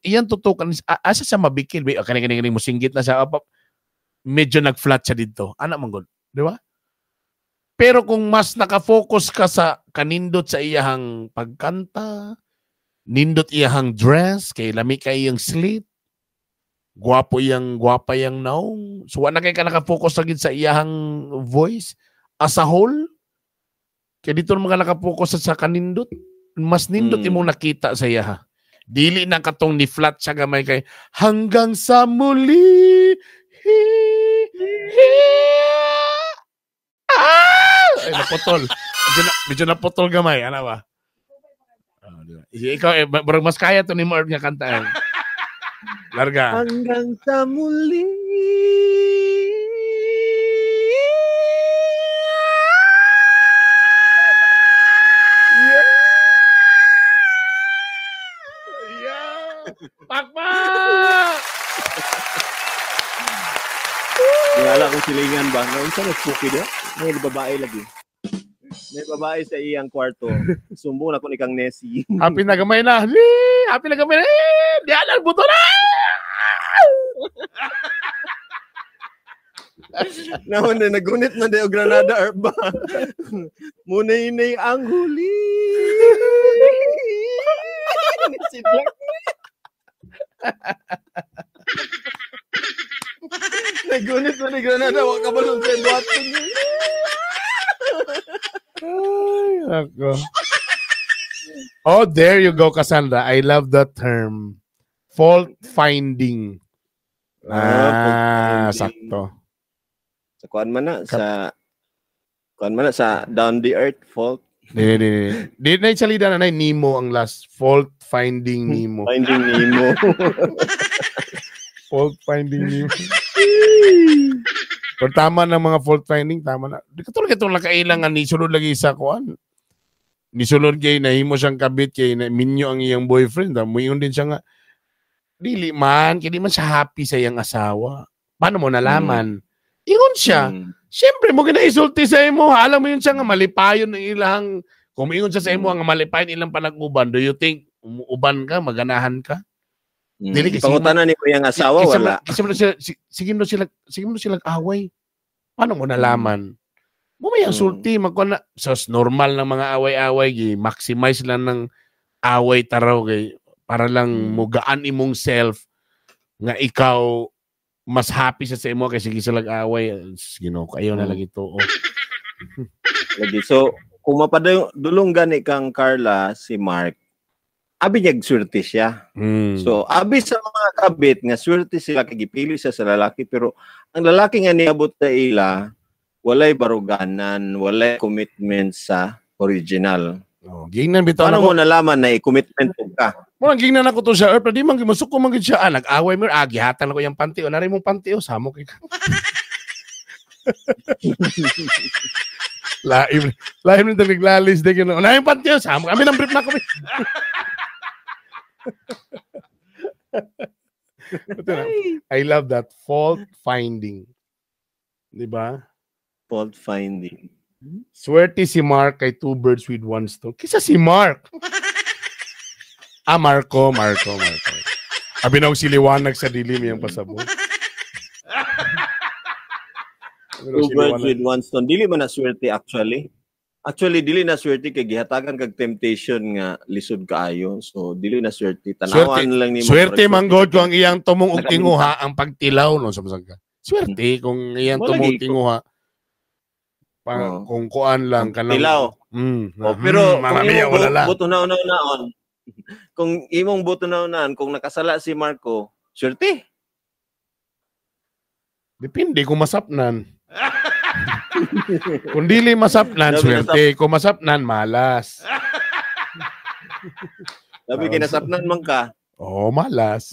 iyang tutukan is asa siya mabikil ba kani kani mo singgit na siya. Medyo nag-flat siya didto. Ana man gud, di ba? Pero kung mas naka-focus ka sa kanindot sa iyahang pagkanta, nindot iyahang dress, kay lami kay iyang slit, gwapa iyang naong. So wala kay ka naka-focus lagi sa iyahang voice as a whole. Kay dito naman ka naka-focus sa kanindot, mas nindot imong nakita sa iyaha. Dili na katong ni flat siya gamay kay hanggang sa muli. Ay, naputol. Medyo naputol gamay. Ano ba? Oh, di ba? Ikaw, eh, mas kaya to ni Marv nga kantaan. Larga. Hanggang sa muli. Yeah. Pakpak! Wala akong silingan ba? Ngayon sa nagpuki na? May babae lagi. May babae sa iyang kwarto. Sumbong na ko ni kang Nessie. Happy na gamay na. Happy na gamay na. Di alam, buto na! Naman na, nagunit na di o Granada Arba. Munay-nay ang huli. Si Jack. Nagunit na ni Granada. Wag ka ba nung send Ay, ako. Oh, there you go, Cassandra. I love that term. Fault finding. Ah, fault finding. Sakto. Sa kuan man na sa kuan man na sa down the earth fault. Di, di, di. Di na salida na Nemo ang last. Fault Finding Nemo. Finding Nemo. Fault Finding Nemo. Pero tama na mga fault finding, tama na. Di katulad itong nakailang nga nisulod lagi sa kuan. Nisulod kay nahimo siyang kabit kay na, minyo ang iyang boyfriend. Muingon din siya nga, dili man, kay di man siya happy sa iyang asawa. Paano mo nalaman? Ingon siya, siyempre mo ginaisulti sa imo. Alam mo yun siya nga malipayon ang ilang, kung ingon siya sa imo nga malipayon ilang panag-uban, do you think umuuban ka, maganahan ka? Dili kasi Pangutana ni ko yung asawa, wala. Kasi mo sila, sige mo sila, sige mo sila away. Paano mo nalaman? Mo may ang sulti, magkuan na. Sos, normal ng mga away-away, gi maximize lang ng away taraw kay para lang mugaan imong self nga ikaw mas happy sa imo kay sige sila away. Ginoo, kayo na lagi to. Oh. Lagi. So, kung mapadulong gani kang Carla si Mark, abi niya swerte siya. So, abi sa mga kabit nga swerte sila kay gipili siya sa lalaki, pero ang lalaki nga niabot sa ila walay baruganan, walay commitment sa original. Oh, gingnan bitaw Paano na mo nalaman na i-commitment ka? Mo ang gingnan ako to siya, pero di man masuko man gid siya. Ah, nag-away mo, ah, gihatan ako yang panty. O nari mong panty, o samo kay ka. Laim, laim nito naglalis de gino. Una yung panty, o samo kami nang brief na kami. I love that fault finding. Di ba? Fault finding. Swerte si Mark kay two birds with one stone. Kisa si Mark. Ah, Marco. Abi na si liwanag sa dilim yung pasabot. Two birds with one stone. Dili man na swerte actually. Actually, dili na swerte kay gihatagan kag temptation nga lisod kaayo. So, dili na swerte. Tanawan lang nimo. Swerte man god kung ang iyang tumong og tinguha ang pagtilaw no sa ka. Swerte kung iyang tumong tinguha. Kung kuan lang kanang tilaw. Oh, pero kung imong buto na naon. Kung imong buto na naon kung nakasala si Marco, swerte. Depende kung masapnan. Kung dili masapnan, swerte. Kung masapnan, malas. Sabi kinasapnan man ka. Oo, malas.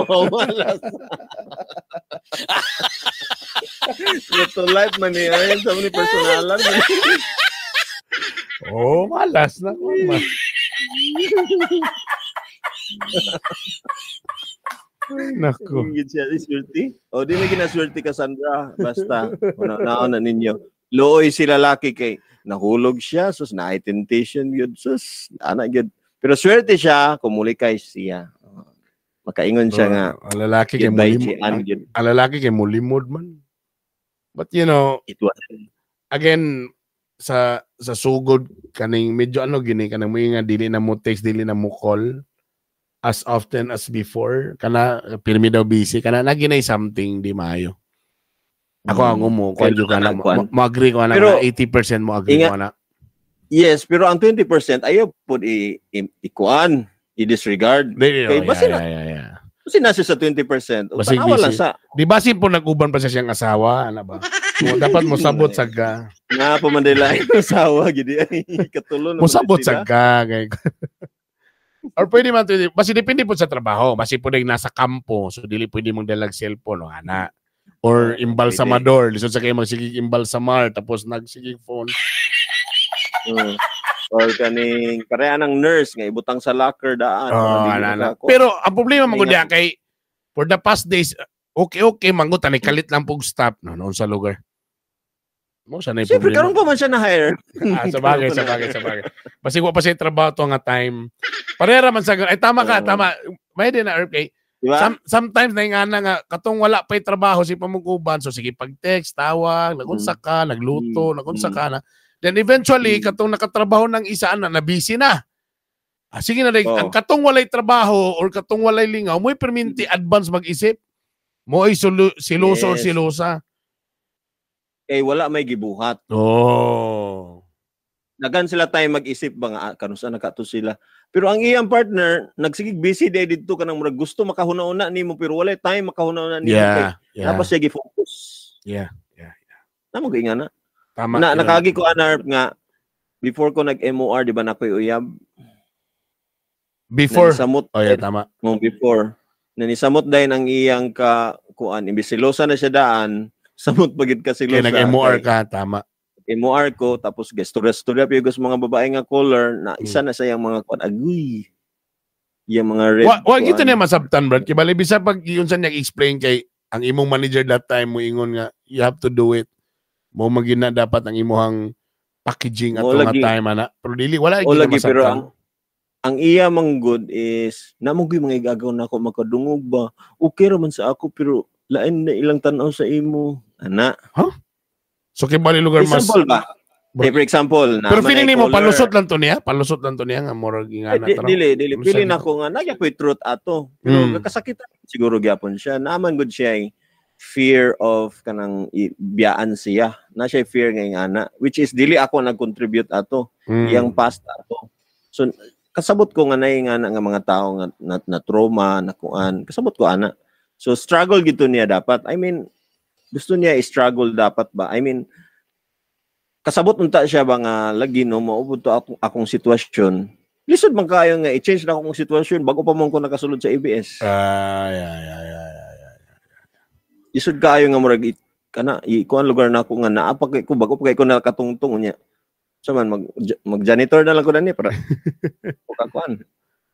Oo, malas. Ito life man niya. Sa mga personalan. Oo, malas na. Nako. Swerte? O, di na ginaswerte ka, Sandra. Basta, una-una ninyo. Looy si lalaki kay nahulog siya, sus, na-temptation yun, sus, anak yun. Pero swerte siya, kumulikay siya. Makaingon siya nga. Ang lalaki kay mulimod. Ang lalaki kay mulimod man. But you know, it was, again, sa sugod, kaning medyo ano gini, kanang mo nga, dili na mo text, dili na mo call as often as before, kana pirmi daw busy, kana naginay something di maayo. Ako ang umo, kung ka na, mo agree ko na, pero, 80% mo agree ko na. Yes, pero ang 20% ayaw po i-kuan, i-disregard. Kay basin yeah. Basin na siya sa 20%. Basig busy. Sa, di basin po nag-uban pa siya siyang asawa, ano ba? Mo, dapat mo sabot sa ka. Nga po Mandela yung asawa, gidi ay katulon. Mo sabot sa ka. Or pwede man, basta depende po sa trabaho. Basta po nasa kampo, so dili pwede mong dalag cellphone o ana. Or imbalsamador. Lisod sa kayo magsigig imbalsamar, tapos nagsigig phone. Or kaning pareha ng nurse nga ibutang sa locker daan. Oh, ana. Pero ang problema man gud kay for the past days, okay man gud tani kalit lang pug stop no noon sa lugar. Mo sa na problema. Siyempre karon pa man siya na hire. Ah, sa bagay. Basig wa pa siya trabaho to nga time. Parera man sa ay tama ka, tama. May din na okay. Diba? Sometimes naingana nga katong wala pa'y trabaho si pamukuban, so sige pag-text, tawag, nagunsa ka, nagluto, nagunsa ka na. Then eventually katong nakatrabaho ng isa na na busy na. Ah, sige na ang katong walay trabaho or katong walay lingaw, mo'y perminti advance mag-isip. Mo'y siloso or silosa. Kay wala may gibuhat. Oh. Dagan sila tayo mag-isip ba nga ah, kanusa na kato sila. Pero ang iyang partner nagsigig busy day didto kanang murag gusto makahuna-una nimo pero walay time makahuna-una nimo kay tapos siya gi-focus. Yeah. Namo gyud nga na. Tama. Na yun. Nakaagi ko anar nga before ko nag-MOR, di ba na ko'y uyab? Before. Nanisamot Oh yeah, tama. mo before. Nanisamot dayon ang iyang ka kuan imbis silosa na siya daan, samot pagid ka Kaya silosa. nag-MOR ka, tama. MOR ko tapos gestura-gestura pa yung mga babae nga color na isa na sa iyang mga kuan agoy. Iyang mga red. Wa kuan. gito niya masabtan, Brad. Kay bali bisa pag yun sa niya explain kay ang imong manager that time mo ingon nga you have to do it. Mo magina dapat ang imuhang packaging ato Mo nga lagi. time ana. Pero dili wala O gyud lagi pero masabtan. ang iya mang good is namo gyud mga igagaw nako makadungog ba. Okay ra man sa ako pero lain na ilang tan-aw sa imo. Ana. So kay bali lugar mas Example ba? Eh, for example, na Pero man feeling ay nimo caller. palusot lang to niya, palusot lang to niya nga murag Ay, ingana di, tanaw. dili, dili. Ano Pili sabi na ko nga, nagya ko'y truth ato. Pero kasakitan siguro gyapon siya. Naaman gud siya ay fear of kanang biyaan siya. Na siya fear nga ingana. Which is, dili ako nag-contribute ato. Iyang past ato. So, kasabot ko nga na ingana nga mga tao nga na trauma, na kuan. Kasabot ko ana. So, struggle gito niya dapat. I mean, gusto niya i-struggle dapat ba? I mean, kasabot unta siya ba nga lagi no maubod to akong sitwasyon. Lisod man kayo nga i-change na akong sitwasyon bago pa man ko nakasulod sa ABS. Ah, yeah. Lisod kaayo nga murag kana ikuan lugar na ako nga naa pa kay ko bago pa kay ko nakatungtong unya. Sa man mag janitor na lang ko dani para kuan.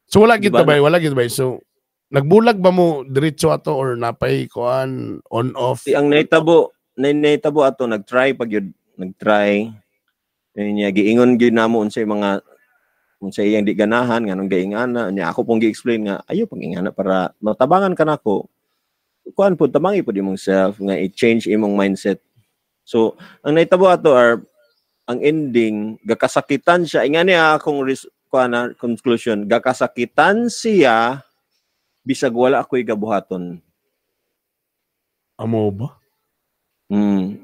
So wala gid Diba? to bay, wala gid bay. So nagbulag ba mo diretso ato or napay kuan on off? Si ang nahitabo ato nagtry pag yun nagtry. Niya giingon gyud namo unsay mga unsay iyang di ganahan nganong giingana niya ako pong gi-explain nga ayo pag ingana para matabangan ka nako. Kuan pud tabangi pud imong self nga i-change imong mindset. So ang nahitabo ato are ang ending gakasakitan siya ingani akong kuan na conclusion gakasakitan siya bisag wala ako'y gabuhaton. Amo ba?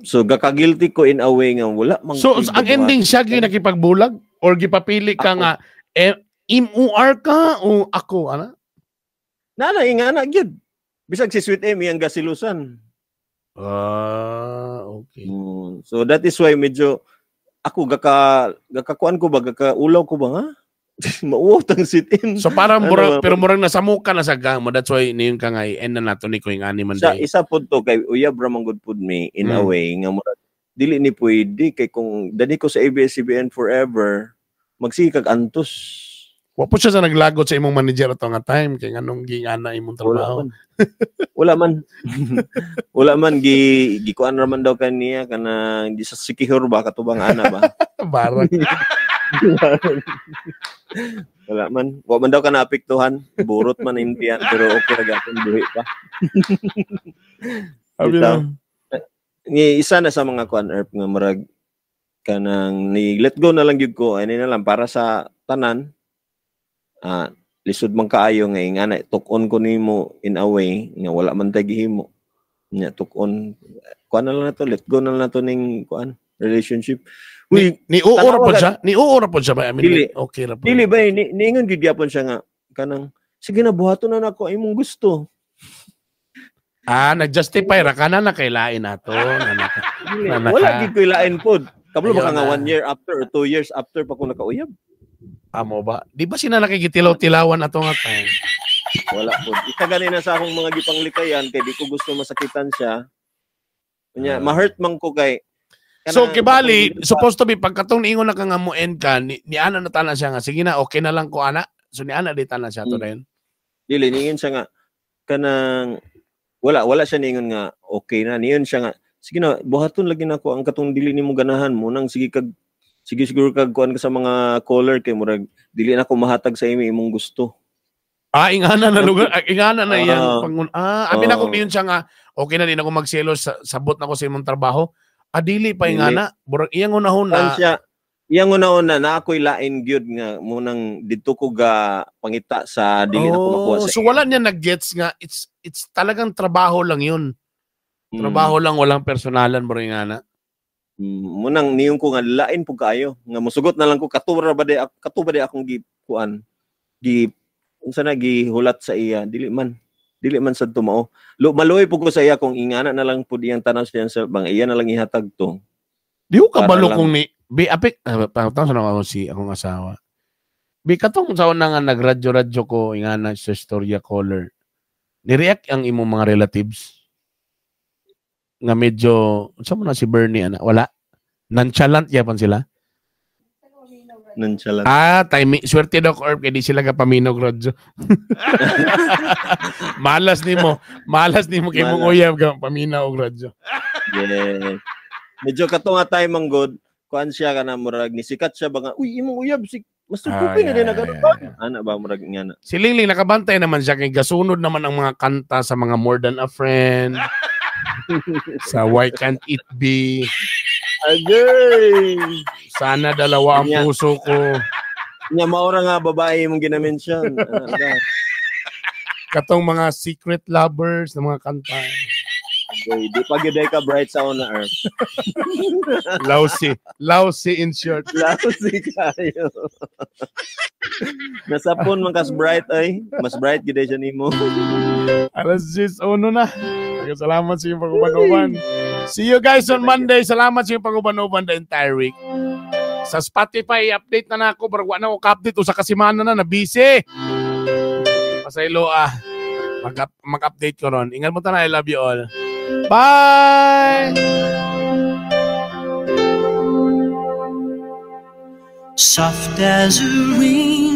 So gaka-guilty ko in a way nga wala man So ko'y ang gabuhaton. ending siya gyud nakipagbulag or gipapili ka Ako. nga eh, MOR ka o ako ana? Nana ingana gyud. Bisag si Sweet M iyang gasilusan. Ah, okay. So that is why medyo ako gakakuan ko ba gakaulaw ko ba nga? Mauwaw tang Sweet M. So parang Ano murag, ba? pero murag nasamuka na sa gang mo. That's why niyon ka nga i-end na nato ni ko yung ani man Sa day. isa pod to kay uyab ra man gud pud mi in a way nga murag dili ni pwede kay kung dani ko sa ABS-CBN forever magsige kag antos. Wa po siya sa naglagot sa imong manager ato nga time kay nganong gingana imong Wala trabaho. man. Wala man. Wala man gi gikuan ra man daw kaniya kanang di sa sikihor ba katubang ana ba. Barang. Wala man. Wa man daw ka naapektuhan. Burot man imtian pero okay ra gyapon buhi pa. Abi Bitaw. na. Ni isa na sa mga kuan earth nga murag kanang ni let go na lang gyud ko ani na lang para sa tanan. Ah, lisod man kaayo nga ingana tuk-on ko nimo in a way nga wala man tay gihimo. Nya tuk-on kuan na lang nato, let go na lang nato ning kuan relationship. Uy, Ni uur tanawa po ka- siya? Ni uur po siya ba? I mean, Dili. okay ra po. Dili ba ni niingon gyud gyapon siya nga kanang sige na buhaton na nako imong gusto. Ah, nag-justify ra ka na nakailain nato. Dili, Nanaka. wala gid ko ilain pod. Kablo baka Ayun nga na. 1 year after or 2 years after pa ko nakauyab. Amo ba? Di ba sila nakikitilaw-tilawan ato nga time? Wala pod. Isa gani na sa akong mga gipanglikayan kay di ko gusto masakitan siya. Unya, ma-hurt man ko kay So kanang- kibali, akong supposed to be pagkatong niingon na ka nga mo end ka, ni ana na tanan siya nga sige na okay na lang ko ana. So ni ana di tanan siya to rin. Dili niingon siya nga kanang wala wala siya niingon nga okay na niingon siya nga sige na buhaton lagi nako ang katong dili nimo ganahan mo nang sige kag sige siguro kag kuan ka sa mga caller kay murag dili na ko mahatag sa imo imong gusto. Ah, ingana na lugar, ah, ingana na iyang pangun. Ah, abi na Ah. kung niyon siya nga okay na din ako magselos, sabot na ko sa imong trabaho. Ah, dili pa Dili. ingana, burag iyang unahon Kuan na. siya iyang una-una na ako'y lain gyud nga munang didto ko ga pangita sa dili na ko makuha Oh, sa so wala niya nag-gets nga it's talagang trabaho lang yun. Trabaho lang, walang personalan burag ingana. Munang niyong ko nga lain pug kaayo nga musugot na lang ko katura ba di kato ba di akong gi kuan gi unsa na gihulat sa iya, dili man sad tumao. Maluoy pug ko sa iya kung ingana na lang pud iyang tanaw siya sa bang iya na lang ihatag to. Di ko kabalo kung ni bi apik pangutang sa ako si akong asawa. Bi katong sa una nga nagradyo-radyo ko ingana sa storya caller. Ni-react ang imong mga relatives nga medyo unsa mo na si Bernie ana wala nonchalant yapon sila. Nonchalant. Ah, timing swerte daw ko kay di sila gapaminog radyo. Malas nimo kay mong uyab ka paminaw og radyo. Yeah. Medyo kato nga time ang good. Kuan siya kana murag ni sikat siya ba nga uy imong uyab si Master Kupi na din nagano ba? Ana ba murag nga na. Si Lingling nakabantay naman siya kay gasunod naman ang mga kanta sa mga More Than a Friend. Sa Why Can't It Be? Agay. Sana dalawa ang puso ko. Nya maura nga babae imong gina-mention. Katong mga secret lovers na mga kanta. Agay, di pa gyud ka bright sa una earth. Lousy. Lousy in short. Lousy kayo. Nasa phone man kas bright ay. Mas bright gyud siya nimo. Alas 10:01 na. Salamat sa inyong pag-uban-uban. See you guys on Monday. Salamat sa inyong pag-uban-uban the entire week. Sa Spotify, update na ako. Pero wala na ako ka-update. Usa ka semana na, na-busy. Pasaylo ah. Mag-update ko ron. Ingat mo tanan. I love you all. Bye! Soft as a rain.